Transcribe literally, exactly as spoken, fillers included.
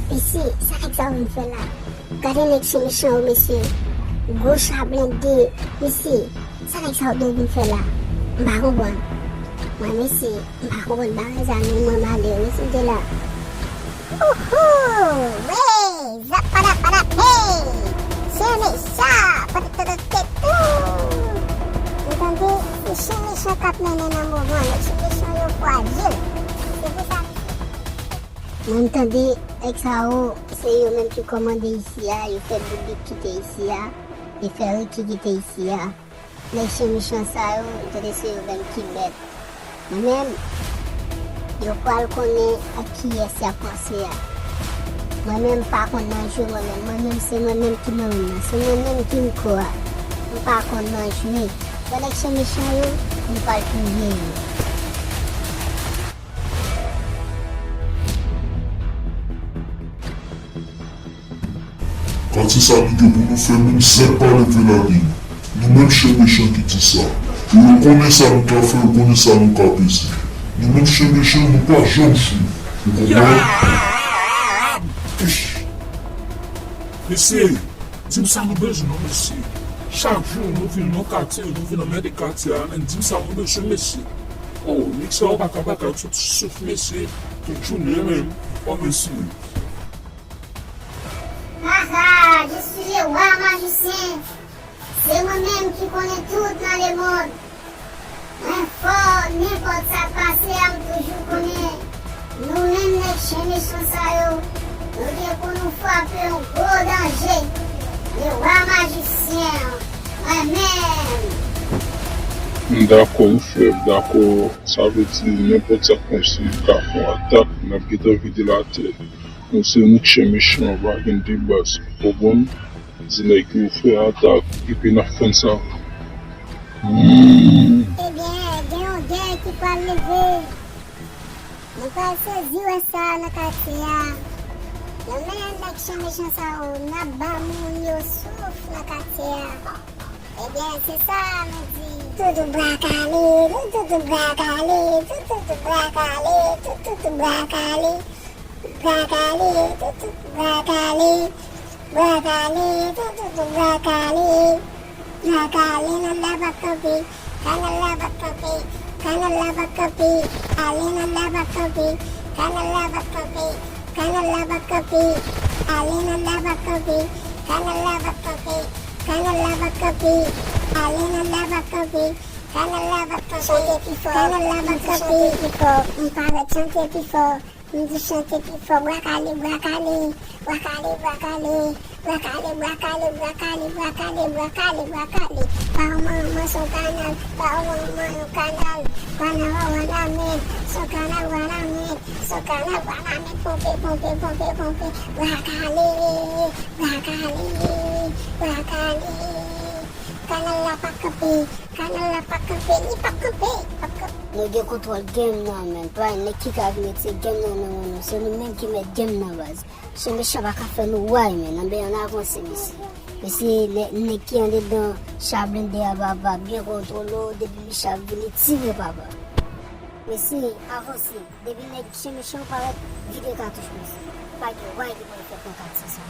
Mesye, sa nèg sa yo vin fè la? Gade nèg chen mechan yo, mesye. Gwo cha blende, mesye. Sa nèg sa yo vin fè la? M pa konprann. Mwen, mesye, m pa konprann bagay sa, non, mwen, malere, mesye, m te la. Ouhou! Wey! Zap, padap, padap, hey! Chen mechan, padap, padap, tou! Ou tande? Se chen mechan k ap mennen nan moman, nèg chen mechan yo frajil. Se pou sa, mesye. Mwen, m tande nèg sa yo, se yo menm ki kòmande isi a, yo fè Boubik kite isi a, yo fè Ricky kite isi a. Nèg chen mechan sa yo, m tande se yo menm ki mèt. Mwen menm, yo pral konnen ak kiyès y ap panse a. Mwen menm, m pa konn nan jwe mwen menm. Mwen menm, se mwen menm ki nan ring nan. Se mwen menm ki mikwo a. M pa konn nan jwe. Wè nèg chen mechan yo, m pral touye yo. Katye sa nou gen pou nou fè, menm zèb pa leve lage nou. Nou menm chen mechan ki di sa. E yo konnen sa nou ka fè, yo konnen sa nou ka peze. Nou menm chen mechan, nou pa janm chwe. Ou konprann? Yab! Ish! Mesye, di m sa nou bezwen non, mesye. Chak jou nou vin nan katye, nou vin anmède katye a, men di m sa nou bezwen, mesye. Oh, nèg sa yo pa ka, pa ka tout souf, mesye. Tout jounen menm. Oh, mesye. Haha, je suis le roi magicien. Se mwen menm ki konnen tout nan lemonn. Mwen fò, nenpòt sa k pase a, m toujou konnen. Nou menm nèg chen mechan sa yo, nou gen pou nou frape yon gwo danje. Le roi magicien, mwen menm. M dakò, wi, frè, m dakò. Sa vle di, nenpòt sa k pase, ka fè yon atak, n ap gentan vide l atè. Nou se nèg chen mechan, pa gen deba, w konprann? Di nèg yo fè atak, epi n ap fann sa. Hmm. Ebyen, gen yon gè ki pral leve. Nou pral sezi wè sa nan katye a. Nou menm nèg chen mechan sa yo, n ap ba moun yo souf nan katye a. Ebyen, se sa nou di. Toutou bwa kale, toutou bwa kale, toutou bwa kale, toutou bwa kale. Bwa kale, toutou bwa kale. Bwa kale, toutou bwa kale. Bwa kale, lala pa kanpe. Kanal la pa kanpe. Kanal la pa kanpe. Ale lala pa kanpe. Kanal la pa kanpe. Kanal la pa kanpe. Ale lala pa kanpe. Kanal la pa kanpe. Kanal la pa kanpe. Ale lala pa kanpe. Kanal la pa kanpe. Chante pi fò. Kanal la pa kanpe. Chante pi fò. M pa mèt chante pi fò. M di chante pi fò. Bwa kale, bwa kale. Bwa kale, bwa kale. Bwa kale, bwa kale, bwa kale, bwa kale, bwa kale, bwa kale. Pa w manman son kanal. Pa w manman yon kanal. Wana, wana, men. Son kanal, wana, men. Son kanal, wana, men. Ponpe, ponpe, ponpe, ponpe. Bwa kale. Bwa kale. Bwa kale. Kanal la pa kanpe. Kanal la pa kanpe, li p ap kanpe, li p ap kanpe. Nou gen kontwòl game nan, men. Pa gen nèg ki ka vin retire game nan nan men nou. Se nou menm ki mèt game nan, baz. Chen mechan pa ka fè nou way, men. Anben, ann avanse, mesye. Mesye, lè nèg ki andedan cha blende a, papa, byen kontwole w, depi Michel vini, tire, papa. Mesye, avanse. Depi nèg chen mechan parèt, vide katouch, mesye. Pa gen way ki pral fèt nan katye sa.